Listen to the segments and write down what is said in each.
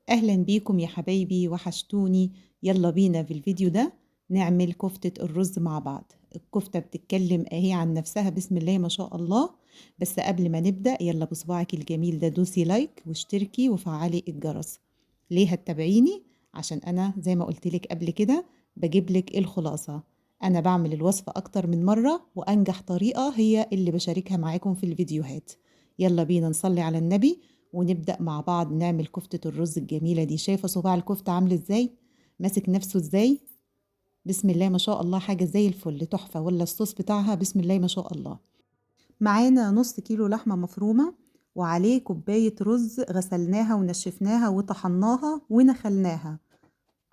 أهلا بيكم يا حبايبي، وحشتوني. يلا بينا في الفيديو ده نعمل كفتة الرز مع بعض. الكفتة بتتكلم اهي عن نفسها، بسم الله ما شاء الله. بس قبل ما نبدأ يلا بصباعك الجميل ده دوسي like واشتركي وفعلي الجرس. ليه هتتابعيني؟ عشان أنا زي ما قلت لك قبل كده بجيب لك الخلاصة. أنا بعمل الوصفة أكتر من مرة، وأنجح طريقة هي اللي بشاركها معاكم في الفيديوهات. يلا بينا نصلي على النبي ونبدأ مع بعض نعمل كفتة الرز الجميلة دي. شايفة صباع الكفتة عامل ازاي؟ ماسك نفسه ازاي؟ بسم الله ما شاء الله، حاجة زي الفل، تحفة. ولا الصوص بتاعها بسم الله ما شاء الله. معانا نص كيلو لحمة مفرومة، وعليه كوباية رز غسلناها ونشفناها وطحناها ونخلناها،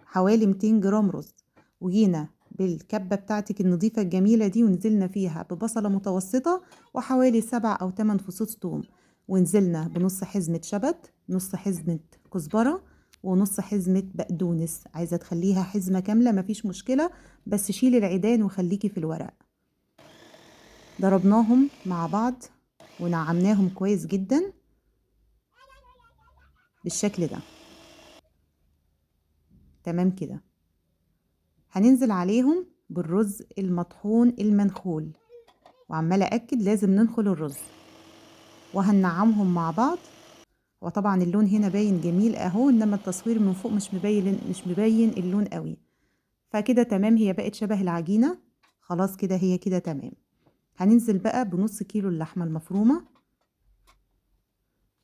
حوالي 200 جرام رز. وجينا بالكبة بتاعتك النظيفة الجميلة دي ونزلنا فيها ببصلة متوسطة وحوالي 7 أو 8 فصوص توم، ونزلنا بنص حزمة شبت، نص حزمة كزبرة، ونص حزمة بقدونس. عايزة تخليها حزمة كاملة مفيش مشكلة، بس شيلي العيدان وخليكي في الورق. ضربناهم مع بعض ونعمناهم كويس جدا بالشكل ده، تمام كده. هننزل عليهم بالرز المطحون المنخول، وعمالة أكد لازم ننخل الرز، وهننعمهم مع بعض. وطبعا اللون هنا باين جميل اهو، انما التصوير من فوق مش مبين اللون قوي. فكده تمام، هي بقت شبه العجينة خلاص كده، هي كده تمام. هننزل بقى بنص كيلو اللحمة المفرومة،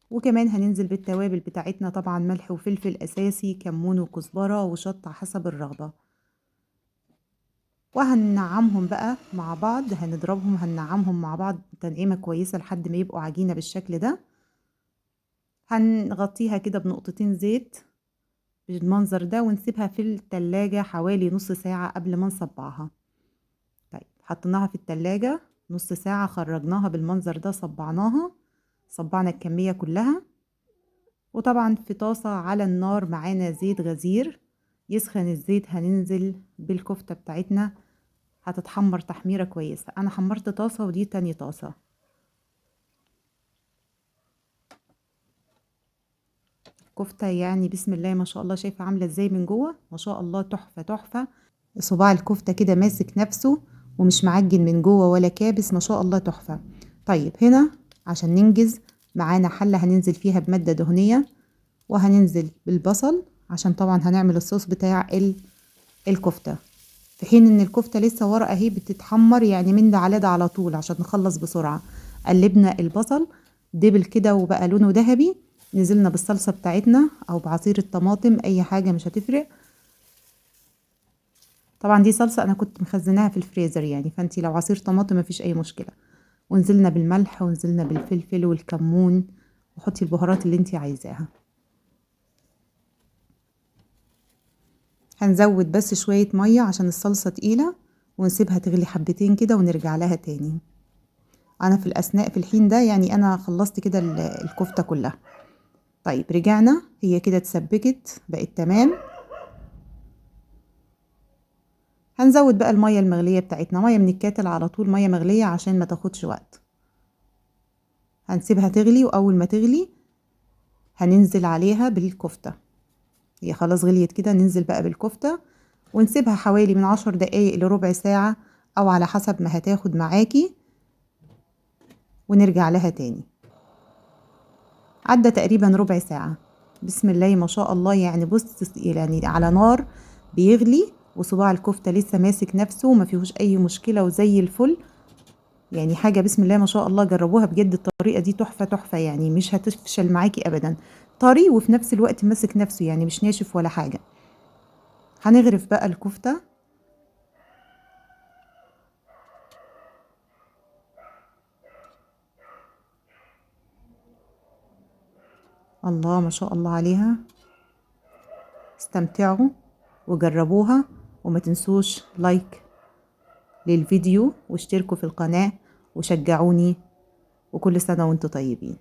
وكمان هننزل بالتوابل بتاعتنا، طبعا ملح وفلفل اساسي، كمون وكزبرة وشطة حسب الرغبة. وهننعمهم بقى مع بعض، هنضربهم هننعمهم مع بعض تنعيمة كويسة لحد ما يبقوا عجينة بالشكل ده. هنغطيها كده بنقطتين زيت بالمنظر ده، ونسيبها في التلاجة حوالي نص ساعة قبل ما نصبعها. طيب حطيناها في التلاجة نص ساعة، خرجناها بالمنظر ده، صبعناها، صبعنا الكمية كلها. وطبعا في طاسة على النار معانا زيت غزير، يسخن الزيت هننزل بالكفتة بتاعتنا، هتتحمر تحميرة كويسة. أنا حمرت طاسة ودي تاني طاسة. كفتة يعني بسم الله ما شاء الله، شايفة عاملة ازاي من جوه؟ ما شاء الله تحفة تحفة. صباع الكفتة كده ماسك نفسه ومش معجن من جوه ولا كابس، ما شاء الله تحفة. طيب هنا عشان ننجز معانا حلة هننزل فيها بمادة دهنية، وهننزل بالبصل عشان طبعا هنعمل الصوص بتاع الكفتة، في حين ان الكفتة لسه ورقة اهي بتتحمر، يعني من ده على ده على طول عشان نخلص بسرعة. قلبنا البصل دبل كده وبقى لونه ذهبي، نزلنا بالصلصة بتاعتنا او بعصير الطماطم، اي حاجة مش هتفرق. طبعا دي صلصة انا كنت مخزناها في الفريزر يعني، فانتي لو عصير طماطم مفيش اي مشكلة. ونزلنا بالملح ونزلنا بالفلفل والكمون، وحطي البهارات اللي انتي عايزاها. هنزود بس شوية مية عشان الصلصة تقيلة، ونسيبها تغلي حبتين كده ونرجع لها تاني. انا في الاثناء في الحين ده يعني انا خلصت كده الكفتة كلها. طيب رجعنا، هي كده اتسبكت بقت تمام. هنزود بقى المية المغلية بتاعتنا، مية من الكاتل على طول، مية مغلية عشان ما تاخدش وقت. هنسيبها تغلي، واول ما تغلي هننزل عليها بالكفتة. هي خلاص غليت كده، ننزل بقى بالكفتة ونسيبها حوالي من 10 دقايق لربع ساعة او على حسب ما هتاخد معاكي، ونرجع لها تاني. عدى تقريبا ربع ساعة، بسم الله ما شاء الله. يعني بص يعني على نار بيغلي، وصباع الكفتة لسه ماسك نفسه وما فيهوش اي مشكلة وزي الفل، يعني حاجة بسم الله ما شاء الله. جربوها بجد، الطريقة دي تحفة تحفة، يعني مش هتفشل معاكي ابدا. طري وفي نفس الوقت ماسك نفسه، يعني مش ناشف ولا حاجة. هنغرف بقى الكفتة. الله ما شاء الله عليها. استمتعوا وجربوها، وما تنسوش لايك للفيديو واشتركوا في القناة وشجعوني، وكل سنة وانتم طيبين.